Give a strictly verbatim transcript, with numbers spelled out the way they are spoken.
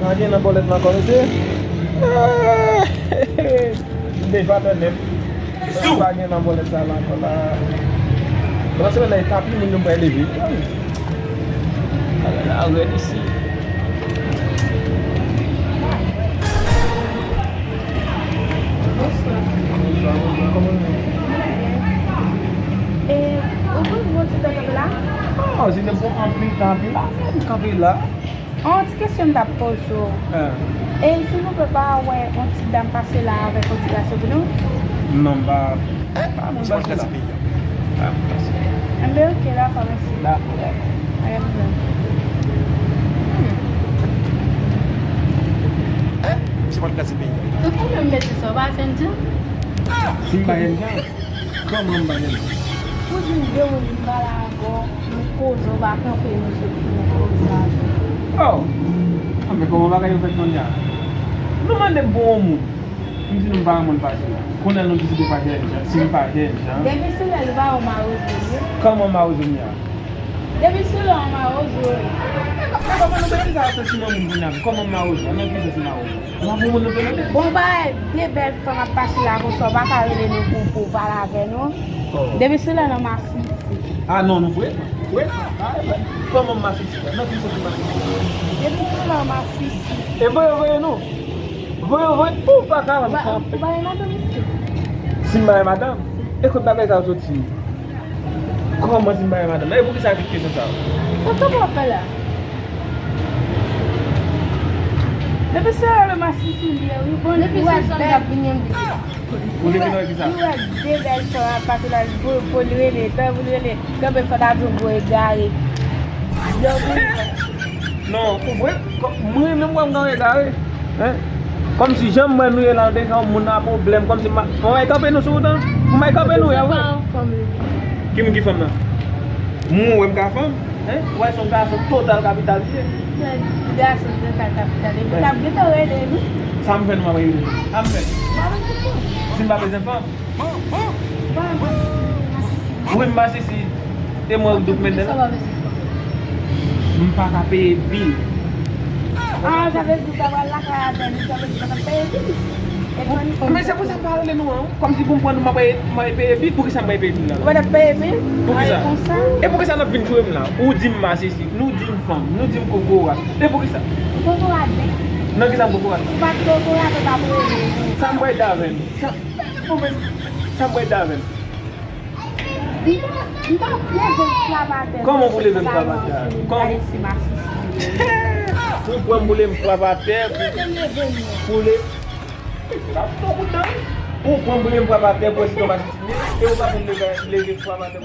Pa gen nan bòlèt la ankò, mesye. M deja pèmèt. Pa gen nan bòlèt sa la ankò la. Pandan se nan tapi moun yo pral leve. Bagay la rèd isi. E, ou konn yon ti tan kanpe la? Ah, se te pou anpil tan, anpil la, m kanpe la. On ti kesyon m t ap poze w. Ah. E silvouplè, pa wè on ti dam pase la avèk on ti gason pou nou? Non, m pa, pa moun pase la. Pa moun pase. Enben, ok, dakò, mèsi. Dakò, dakò. Pa gen pwoblèm. Hmm. Hein? Se pa t kase peyi a. Ou menm mete sa, ou pa fè n jan? Si m pa fè n jan? Kòman m pa fè n jan? Ou di m de moun vin pale avè w, nou koze, ou pa kanpe, nou sot fini koze avè w. Oh! Anben, kòman bagay yo fèt kounye a? Nou mande m pou yon moun. M di nou m pa yon moun fasil la. Kounye a nou deside pa fè n jan. Si m pa fè n jan. Depi sou lè l pa yon mawozo, wi. Kòman mawozo m ye a? Depi sou lè w mawozo. E kò-, e kòman nou mete sa santi nan moun kounye a? Kòman mawozo? Nan ki sans mawozo? Ou pa pou moun nou te mete? Bon, bagay, de bèl fanm ap pase la konsa, ou pa ka rele nou pou, pou pale avè nou. Oh. Depi sou lè nan masisi. Ah non, nou fre? Fre? Ah, kòman masisi? Nan ki sans masisi? Depi sou lè masisi. E voye, voye nou. Voye, voye, ou pa ka. Ou pa, ou pa gen madanm isit? Si m pa gen madanm? E kot bagay sa yo soti? Kòman si m pa gen madanm? E poukisa tout kesyon sa yo? Sa w t ap fè la? Depi se le masisi li ye, wi. Bon, depi ou wè se jan bèl. L ap vini, m di. Ou te vini wè kisa? Ou wè de bèl fanm ap pase la, pou, pou l rele, tan pou l rele, kanpe fò ta di yon gwo egare. Donk, wi. Non, ou vre? Kò-, mwen menm wè m gen egare. Hein? Kòmsi jan m wè nou ye la, nou te fè yon moun nan pwoblèm, kòmsi m pa, m pa kanpe nou sou wout lan. M pa kanpe nou, ya, vre? Ki moun ki fanm nan? Moun wè m ka fanm? Hein? Ou wè se yon gason total kapital li ye. Gason total kapital. Epi l ap gentan rele nou. Sa m fè nou pa rele nou? Sa m fè? M pa bezwen fanm. Si m pa bezwen fanm? Wi, m masisi. E mwen, Douk Menden. M pa ka peye bil. Ah, sa vle di w ta pral lakay avè nou, sa vle di w pa t ap peye bil. Men se pou sa m pa rele nou an. Kòmsi pou m pran nou, m ap peye, m ap peye bil. Poukisa m pa peye bil la? Ou pa t ap peye bil? Poukisa? E poukisa n ap vin jwe m la? Ou di m masisi, nou di m fanm, nou di m kokorat. E poukisa? Kokorat, men. Nan kisa m kokorat? Ou pa t kokorat, ou t ap rele nou. Sa m pral di avè nou? Sa, bon, men, sa m pral di avè nou? M pa, m pa leve m frap atè. Kòman pou leve m frap atè? Kòman? Ou pran m pou leve m frap atè, pou, pou le-, ou pran m pou leve m frap atè, pou wè si tonbe asasinen, e ou pa konn leve, leve frap atè.